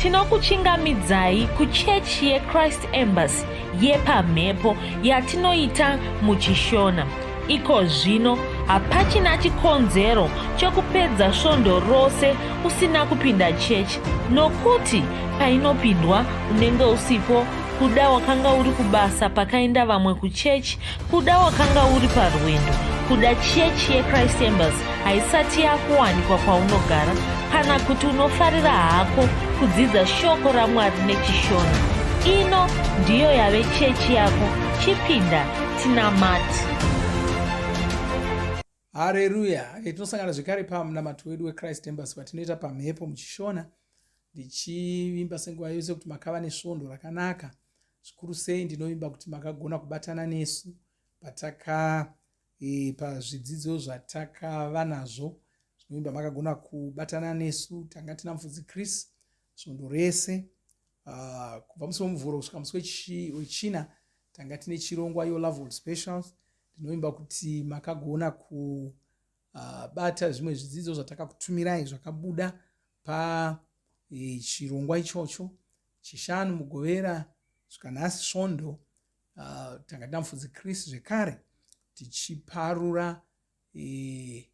Tinokuchingamidzai kuchechi yeChrist Embassy yepamhepo yatinoita muChishona. Iko zvino hapachina chikonzero chokupedza svondo rose usina kupinda chechi nokuti painopindwa unenge usipo kuda wakanga uri kubasa pakaenda vamwe kuchechi kuda wakanga uri parwendo kuda chechi yechrist embassy haisati yakuwanikwa kwaunogara kana kuti unofarira hako kudzidza shoko ramwari nechishona ino ndiyo yave chechi yako chipinda tinamati Hareruya! Eh, tinosangana zvekare pamunamato wedu weChrist Embassy watinoita pamhepo muchishona ndichivimba senguva yose kuti makava nesvondo rakanaka zvikuru sei ndinovimba kuti makagona kubatana nesu pataka e, pazvidzidzo zvatakava nazvo ndinovimba makagona kubatana nesu tanga tina mufudzi chris svondo rese uh, kubva musi wemuvhuro kusvika musi wechina tanga tine chirongwa yo love specials Ndinovimba kuti makagona kubata zvimwe zvidzidzo zvatakakutumirai zvakabuda pachirongwa ichocho. Chishanu, Mugovera svika nhasi Svondo, uh, tanga tina mufudzi Chris zvekare tichiparura e,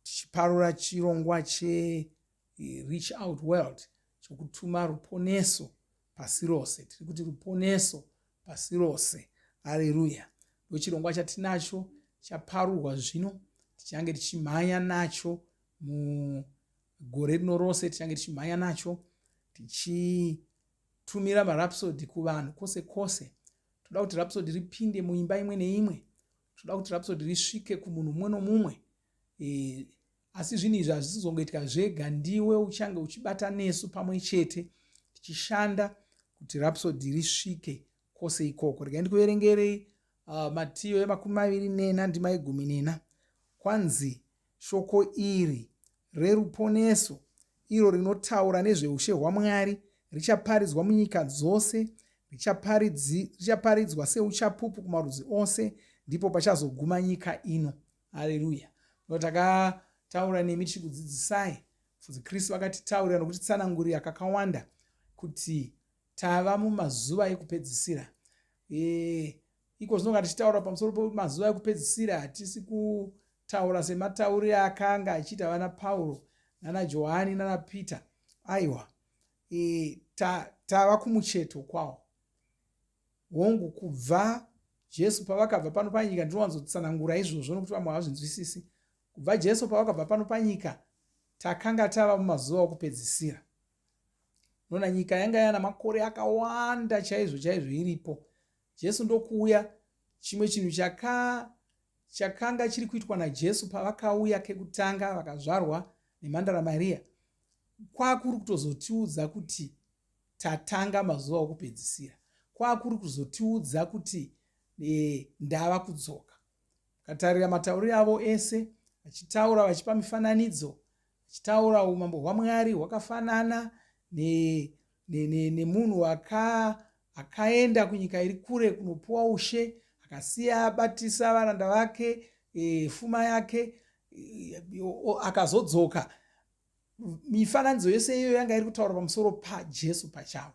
tichiparura chirongwa che e, Reach Out World chokutuma ruponeso pasi rose. Tiri kuti ruponeso pasi rose. Areruya! Ndochirongwa chatinacho chaparurwa zvino, tichange tichimhanya nacho mugore rino rose, tichange tichimhanya nacho tichitumira marapsody kuvanhu kwose kwose. Toda kuti rhapsody ripinde muimba imwe neimwe, toda kuti rhapsody risvike kumunhu mumwe nomumwe. E, Asi zvinhu izvi hazvisi kuzongoitika zvega, ndiwe uchange uchibata nesu pamwe chete tichishanda kuti Rhapsody risvike kwose ikoko. Regai ndikuverengerei uh, Matiyo yemakumi maviri nena ndima yegumi nena. Kwanzi shoko iri reruponeso iro rinotaura nezveushe hwaMwari richaparidzwa munyika dzose, richaparidzwa seuchapupu kumarudzi ose, ndipo pachazoguma nyika ino. Haleluya. No takataura nemi tichikudzidzisai. Mufudzi Kristu vakatitaurira nokutitsanangurira kakawanda kuti tava mumazuva ekupedzisira. E, iko zvino kana tichitaura pamusoro pemazuva ekupedzisira hatisi kutaura semataurire akanga achiita vana Pauro nana Johani nana Peter. Aiwa. E, ta, tava kumucheto kwawo. Hongu, kubva Jesu pavakabva pano panyika, ndinowanzotsanangura izvozvo nokuti vamwe havazvinzwisisi. Kubva Jesu pavakabva pano panyika, takanga tava mumazuva okupedzisira. Unoona, nyika yanga yana makore akawanda chaizvo chaizvo iripo. Jesu ndokuuya, chimwe chinhu chaka chakanga chiri kuitwa naJesu pavakauya kekutanga vakazvarwa nemhandara Maria, kwakuri kutozotiudza kuti tatanga mazuva okupedzisira kwakuri kuzotiudza kuti e, ndava kudzoka. Katarira matauriro avo ese vachitaura vachipa mifananidzo vachitaura umambo hwaMwari hwakafanana nemunhu ne, ne, ne aka akaenda kunyika iri kure kunopuwa ushe akasiya abatisa varanda vake e, fuma yake e, akazodzoka Mifananidzo yose iyoyo yanga iri kutaura pamusoro paJesu pachavo,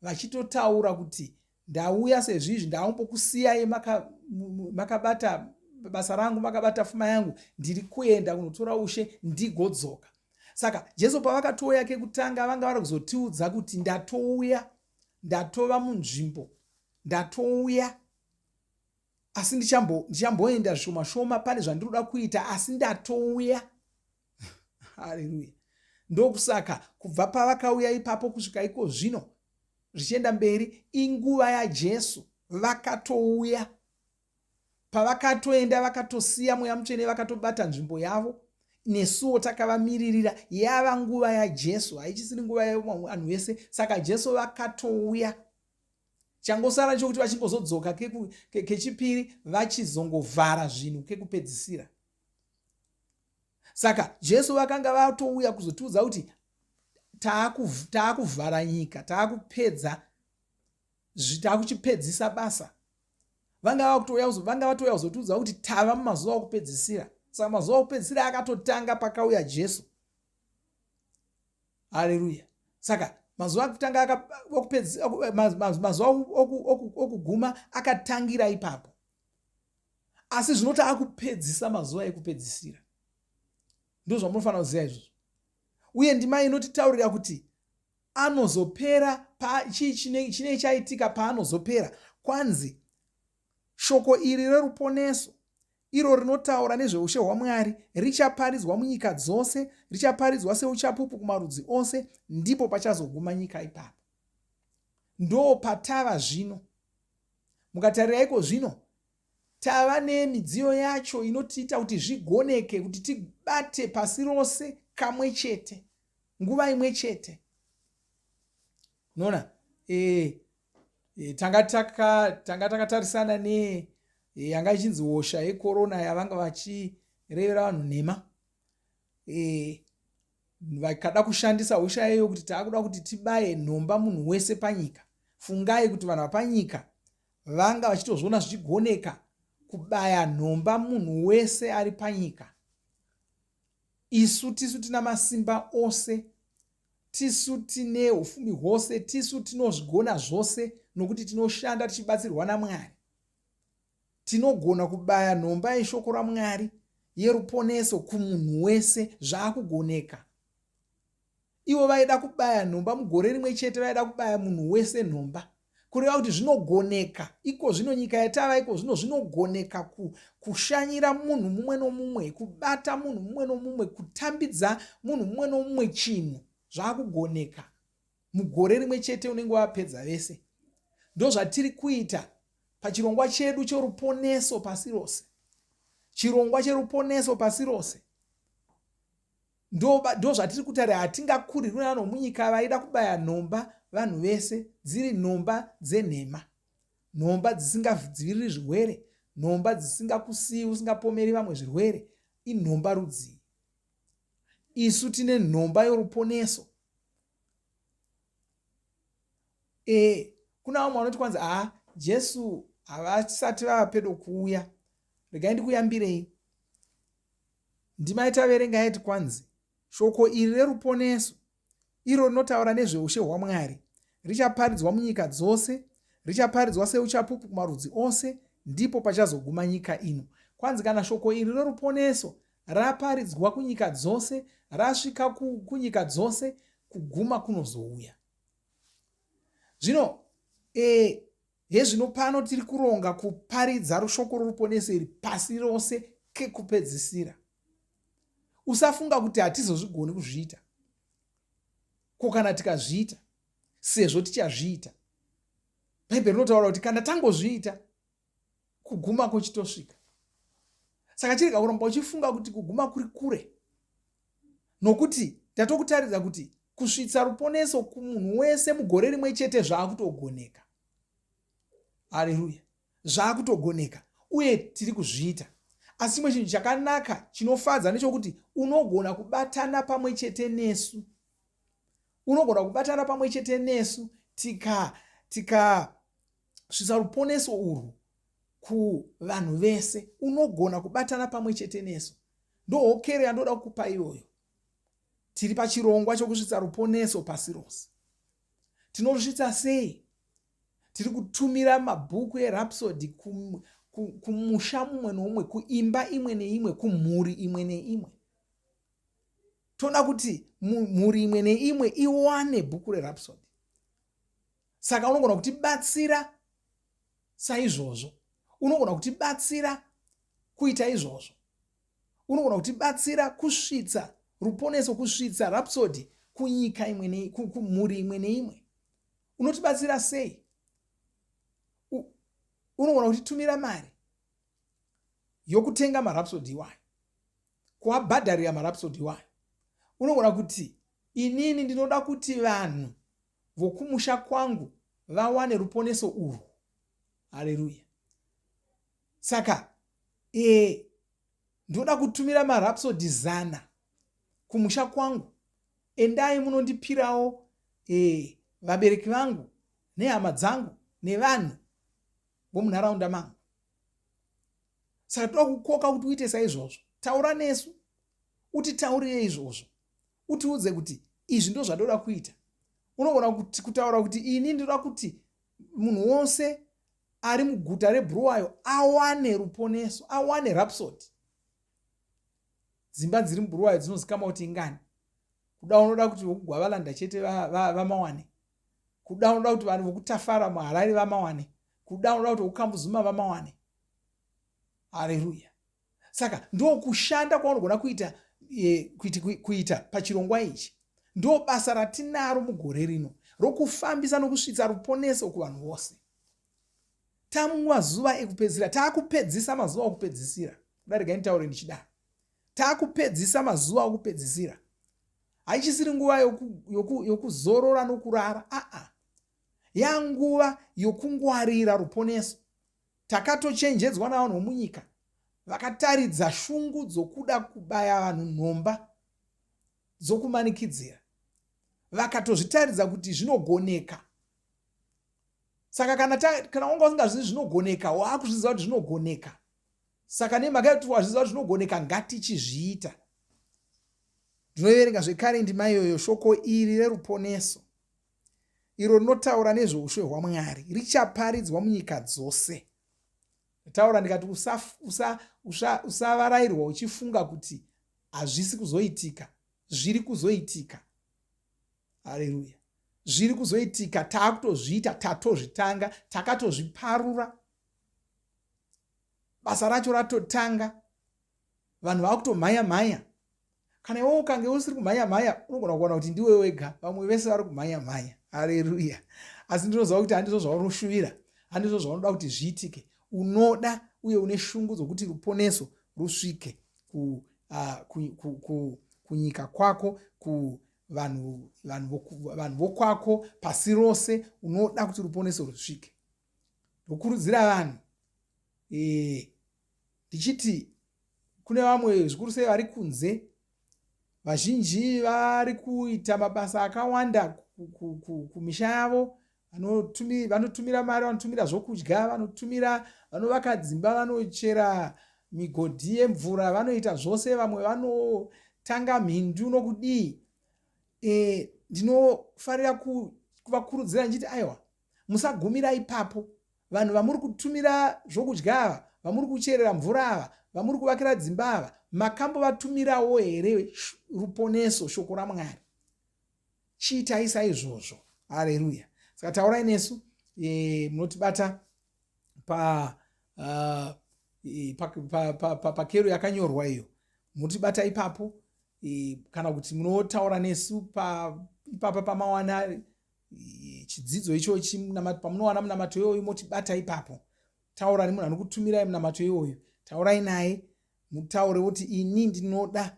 vachitotaura kuti ndauya sezvizvi, ndaumbokusiyai makabata maka basa rangu, makabata fuma yangu, ndiri kuenda kunotora ushe ndigodzoka. Saka Jesu pavakatouya kekutanga vanga vari kuzotiudza kuti ndatouya, ndatova munzvimbo, ndatouya asi ndichamboenda zvishoma shoma pane zvandinoda kuita asi ndatouya Haleluya. Ndokusaka kubva pavakauya ipapo kusvika iko zvino zvichienda mberi inguva yaJesu vakatouya pavakatoenda vakatosiya mweya mutsvene vakatobata nzvimbo yavo nesuwo takavamiririra yava nguva yaJesu haichisiri nguva yevanhu vese saka Jesu vakatouya changosara chokuti vachingozodzoka kechipiri vachizongovhara zvinhu kekupedzisira Saka Jesu vakanga vatouya kuzotiudza kuti taakuvhara nyika, taakupedza, taakuchipedzisa basa. Vanga vakutouya vanga vatouya kuzotiudza kuti tava mumazuva okupedzisira. Saka mazuva okupedzisira akatotanga pakauya Jesu. Haleluya. Saka Mazuva akutanga mazuva okuguma akatangira ipapo. Asi zvino taakupedzisa mazuva ekupedzisira. Ndozvamunofanira kuziva izvozvo. Uye ndima inotitaurira kuti anozopera chii chinei chaitika paanozopera kwanzi shoko iri reruponeso iro rinotaura nezveushe hwaMwari richaparidzwa munyika dzose, richaparidzwa seuchapupu kumarudzi ose, ndipo pachazoguma nyika ipapo. Ndo patava zvino. Mukatarira iko zvino, tava nemidziyo yacho inotiita kuti zvigoneke kuti tibate pasi rose kamwe chete, nguva imwe chete. Unoona? E, e, tanga takatarisana ne e, yanga ichinzi hosha yekorona yavanga vachirevera vanhu nhema e, vakada kushandisa hosha iyoyo kuti taakuda kuti tibaye nhomba munhu wese panyika. Fungai kuti vanhu vapanyika vanga vachitozviona zvichigoneka kubaya nhomba munhu wese ari panyika. Isu tisu tina masimba ose, tisu tine ufumi hwose, tisu tinozvigona zvose nokuti tinoshanda tichibatsirwa naMwari. Tinogona kubaya nhomba yeshoko raMwari yeruponeso kumunhu wese zvaakugoneka. Ivo vaida kubaya nhomba mugore rimwe chete vaida kubaya munhu wese nhomba. Kureva kuti zvinogoneka iko zvino nyika yatava iko zvino zvinogoneka kushanyira munhu mumwe nomumwe, kubata munhu mumwe nomumwe, kutambidza munhu mumwe nomumwe chinhu zvaakugoneka. Mugore rimwe chete unenge wapedza vese. Ndozvatiri kuita pachirongwa chedu choruponeso pasi rose. Chirongwa cheruponeso pasi rose. Ndozvatiri kutaura hatingakurirwi nevanhu vomunyika vaida kubaya nhomba vanhu vese dziri nhomba dzenhema. Nhomba dzisingadziviriri zvirwere, nhomba dzisingakusiyi usingapomeri vamwe zvirwere, inhomba rudzii? Isu tine nhomba yoruponeso. E, kuna vamwe vanoti kwanzi haa Jesu havasati vava pedo kuuya. Regai ndikuyambirei. Ndima yataverenga yaiti kwanzi shoko iri reruponeso iro rinotaura nezveushe hwaMwari richaparidzwa munyika dzose, richaparidzwa seuchapupu kumarudzi ose, ndipo pachazoguma nyika ino. Kwanzi kana shoko iri reruponeso raparidzwa kunyika dzose, rasvika kunyika dzose, kuguma kunozouya. Zvino e, hezvino pano tiri kuronga kuparidza rushoko roruponeso iri pasi rose kekupedzisira. Usafunga kuti hatizozvigoni kuzviita. Ko kana tikazviita, sezvo tichazviita. Bhaibheri rinotaura kuti kana tangozviita, kuguma kuchitosvika. Saka chirega kuramba uchifunga kuti kuguma kuri kure, nokuti tatokutaridza kuti kusvitsa ruponeso kumunhu wese mugore rimwe chete zvaakutogoneka. Haleluya! Zvaakutogoneka uye tiri kuzviita. Asi chimwe chinhu chakanaka chinofadza ndechokuti unogona kubatana pamwe chete nesu. Unogona kubatana pamwe chete nesu tika tika Svitsa ruponeso urwu kuvanhu vese. Unogona kubatana pamwe chete nesu. Ndohokero yandoda kukupa iyoyo. Tiri pachirongwa chokusvitsa ruponeso pasi rose. Tinorusvitsa sei? Tiri kutumira mabhuku eRhapsody kumusha mumwe noumwe, kuimba imwe neimwe, kumhuri imwe neimwe. Toda kuti mhuri imwe neimwe iwane bhuku reRhapsody. Saka unogona kutibatsira saizvozvo. Unogona kutibatsira kuita izvozvo. Unogona kutibatsira kusvitsa ruponeso, kusvitsa Rhapsody kunyika imwe ne, kumhuri imwe neimwe. Unotibatsira sei? Unogona kutitumira mari yokutenga maRhapsody iwayo, kuabhadharira maRhapsody iwayo. Unogona kuti inini ndinoda kuti vanhu vokumusha kwangu vawane ruponeso urwu. Haleluya. Saka e, ndoda kutumira marhapsody zana kumusha kwangu. Endai munondipirawo e, vabereki vangu nehama dzangu nevanhu vomunharaunda mangu. Saka toda kukoka kuti uite saizvozvo. Taura nesu, utitaurire izvozvo. Utiudze kuti izvi ndozvandoda kuita. Unogona kuti kutaura kuti ini ndinoda kuti munhu wose ari muguta reBhuruwayo awane ruponeso, awane Rhapsody. Dzimba dziri muBhuruwayo dzinozikamwa kuti ingani. Kuda unoda kuti vokugwavalanda chete vamawane. Va, va Kuda unoda kuti vanhu vokutafara muHarare vamawane. Kuda unoda kuti vokukambuzuma vamawane. Hareruya. Saka ndokushanda kwaunogona kuita, e, kuita, kuita pachirongwa ichi. Ndo basa ratinaro mugore rino rokufambisa nokusvitsa ruponeso kuvanhu vose. Tamumazuva ekupedzisira, taakupedzisa mazuva okupedzisira. Kuda regai nditaure ndichidaro. Taakupedzisa mazuva okupedzisira. Haichisiri nguva yokuzorora yoku, yoku nokurara. Aa. Yanguva yokungwarira ruponeso. Takatochenjedzwa navanhu vomunyika vakataridza shungu dzokuda kubaya vanhu nhomba dzokumanikidzira. Vakatozvitaridza kuti zvinogoneka. Saka kana, ta, kana wanga usingazvizivi zvinogoneka, waakuzviziva kuti zvinogoneka. Saka nemhaka yekuti wazviziva kuti zvinogoneka, ngatichizviita. Ndinoverenga zvekare ndima iyoyo, shoko iri reruponeso iro rinotaura nezveushe hwaMwari richaparidzwa munyika dzose. Ndataura ndikati usavarairwa usa, usa uchifunga kuti hazvisi kuzoitika. Zviri kuzoitika. Haleluya. Zviri kuzoitika, taakutozviita, tatozvitanga, takatozviparura. Basa racho ratotanga. Vanhu vakutomhanya mhanya. Kana iwe ukange usiri kumhanya mhanya, unogona kuwana kuti ndiwe wega, vamwe vese vari kumhanya mhanya. Haleluya. Asi ndinoziva kuti handizvo zvaunoshuvira, handizvo zvaunoda kuti zviitike. Unoda uye une shungu dzokuti ruponeso rusvike ku, uh, ku, ku, ku, kunyika kwako, ku vanhu vanhu vanhu vokwako pasi rose, unoda kuti ruponeso rusvike. Ndokurudzira vanhu eh, ndichiti kune vamwe zvikuru sei vari kunze vazhinji vari kuita mabasa akawanda kumisha yavo vanotumira mari vanotumira zvokudya vanotumira vanovaka dzimba vanochera migodhi yemvura vanoita zvose vamwe vanotanga mhindu nokudii e, ndinofarira kuvakurudzira ndichiti aiwa musagumira ipapo Vanhu vamuri kutumira zvokudya ava, vamuri kucherera mvura ava, vamuri kuvakira dzimba ava, makambovatumirawo here ruponeso, shoko raMwari? Chiitai saizvozvo. Hareruya. Saka taurai nesu, e, munotibata pa uh, pakero pa, pa, pa, pa yakanyorwa iyo munotibata ipapo e, kana kuti munotaura nesu pa ipapa pamawana chidzidzo ichochi pamunowana munamato iyoyo motibata ipapo taura nemunhu anokutumirai munamato iyoyo taurai naye mutaure woti ini ndinoda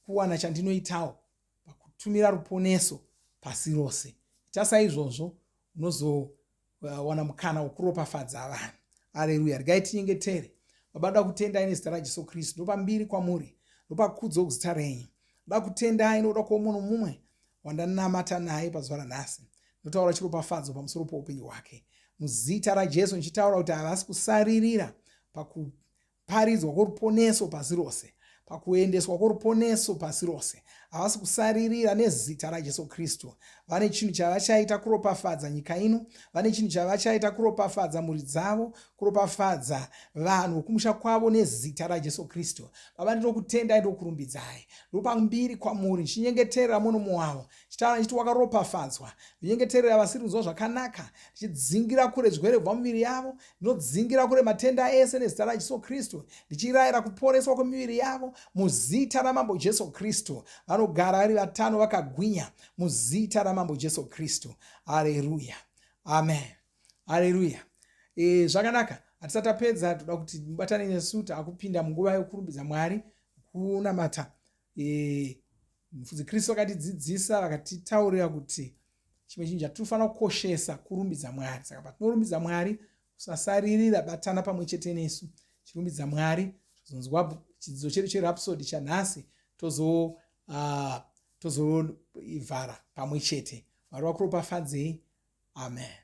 kuwana chandinoitawo pakutumira ruponeso pasi rose ita saizvozvo unozowana mukana wekuropafadza vanhu aleluya regai tinyengetere baba ndoda kutendai nezita rajesu kristu ndopa mbiri kwamuri ndopa kudzo kuzita renyu ndoda kutendai nokuda kwomunhu mumwe wandanamata naye pazuva ranhasi ndotaura chiropafadzo pamusoro poupenyu hwake muzita raJesu ndichitaura kuti havasi kusaririra pakuparidzwa kworuponeso pasi rose pakuendeswa kworuponeso pasi rose havasi kusaririra nezita raJesu Kristu vane chinhu chavachaita kuropafadza nyika ino vane chinhu chavachaita kuropafadza mhuri dzavo kuropafadza vanhu vokumusha kwavo nezita raJesu Kristu baba ndinokutendai ndokurumbidzai Ndopa mbiri kwamuri ndichinyengeterera munomo wavo ndichitaura ndichiti wakaropafadzwa ndinyengeterera vasiri kunzwa zvakanaka ndichidzingira kure zvirwere kubva mumiviri yavo ndinodzingira kure matenda ese nezita raJesu Kristu ndichirayira kuporeswa kwemiviri yavo muzita ramambo Jesu Kristu vanogara vari vatano vakagwinya muzita ramambo Jesu Kristu hareruya amen Haleluya. E, zvakanaka. Hatisati tapedza, toda kuti mubatane nesu taakupinda munguva yokurumbidza Mwari, kunamata. E, Mufudzi Kristu vakatidzidzisa, vakatitaurira kuti chimwe chinhu chatinofanira kukoshesa kurumbidza Mwari. Saka patinorumbidza Mwari, usasaririra, batana pamwe chete nesu. Chirumbidza Mwari, tozonzwa chidzidzo chedu cheRhapsody chanhasi, tozo uh, tozoivhara pamwe chete. Mwari vakuropafadzei. Amen.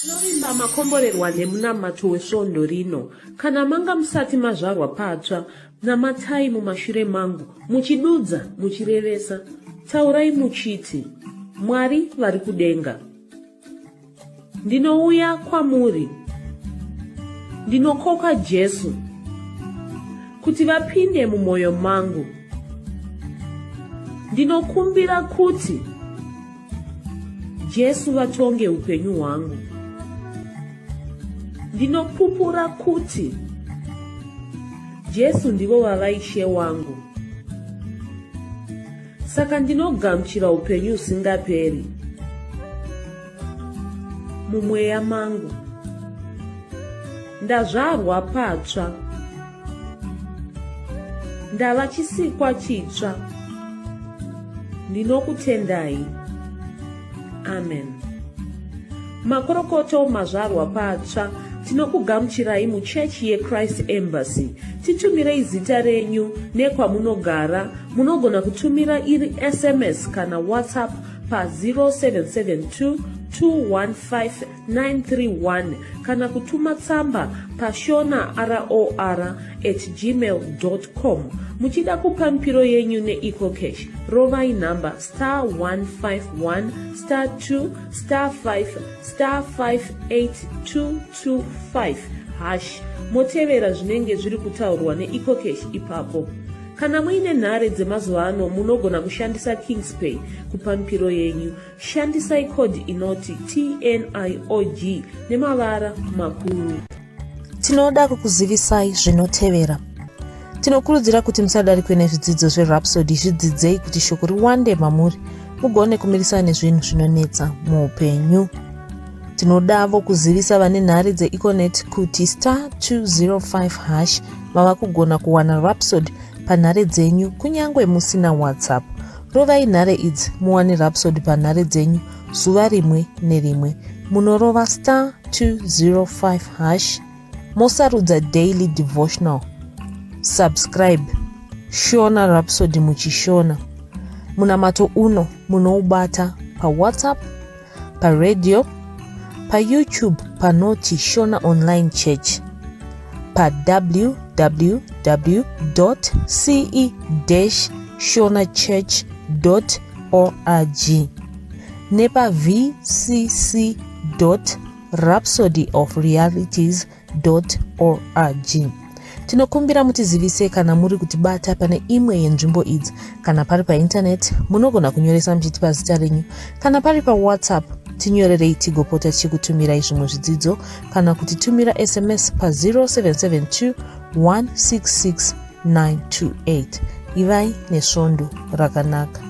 Tinovimba makomborerwa nemunamato wesvondo rino. Kana manga musati mazvarwa patsva, namatai mumashure mangu, muchidudza, muchirevesa. Taurai muchiti, Mwari vari kudenga. Ndinouya kwamuri. Ndinokoka Jesu kuti vapinde mumwoyo mangu. Ndinokumbira kuti Jesu vatonge upenyu hwangu. Ndinopupura kuti Jesu ndivo vava Ishe wangu. Saka ndinogamuchira upenyu husingaperi mumweya mangu. Ndazvarwa patsva. Ndava chisikwa chitsva. Ndinokutendai. Amen. Makorokoto mazvarwa patsva tinokugamuchirai muchechi yeChrist Embassy. Titumirei zita renyu nekwamunogara. Munogona kutumira iri SMS kana WhatsApp pa 0772 215 931 kana kutuma tsamba pashona ror at gmail com. Muchida kupa mipiro yenyu neEcoCash, rovai nhamba star 151 star 2 star 5 star 58225 hash motevera zvinenge zviri kutaurwa neEcoCash ipapo. Kana muine nhare dzemazuva ano munogona kushandisa Kingspay kupa mipiro yenyu. Shandisai code inoti TNIOG nemavara makuru. Tinoda kukuzivisai zvinotevera. Tinokurudzira kuti musadarikwe nezvidzidzo zveRhapsody, zvidzidzei kuti shoko riwande mamuri mugone kumirisana nezvinhu zvinonetsa muupenyu. Tinodavo kuzivisa vane nhare dzeEconet kuti star 205 hash mava kugona kuwana Rhapsody panhare dzenyu kunyange musina WhatsApp. Rovai nhare idzi muwane Rhapsody panhare dzenyu zuva rimwe nerimwe. Munorova star 205 hash mosarudza daily devotional. Subscribe Shona Rhapsody muchishona. Munamato uno munoubata paWhatsApp, paradio, paYouTube panoti Shona Online Church, pa www.ce-shonachurch.org nepa vcc.rhapsodyofrealities org. Tinokumbira mutizivise kana muri kutibata pane imwe yenzvimbo idzi. Kana pari paintaneti, munogona kunyoresa muchitipa zita renyu. Kana pari paWhatsApp, tinyorerei tigopota tichikutumirai zvimwe zvidzidzo kana kutitumira SMS pa 0772 166 928. Ivai nesvondo rakanaka.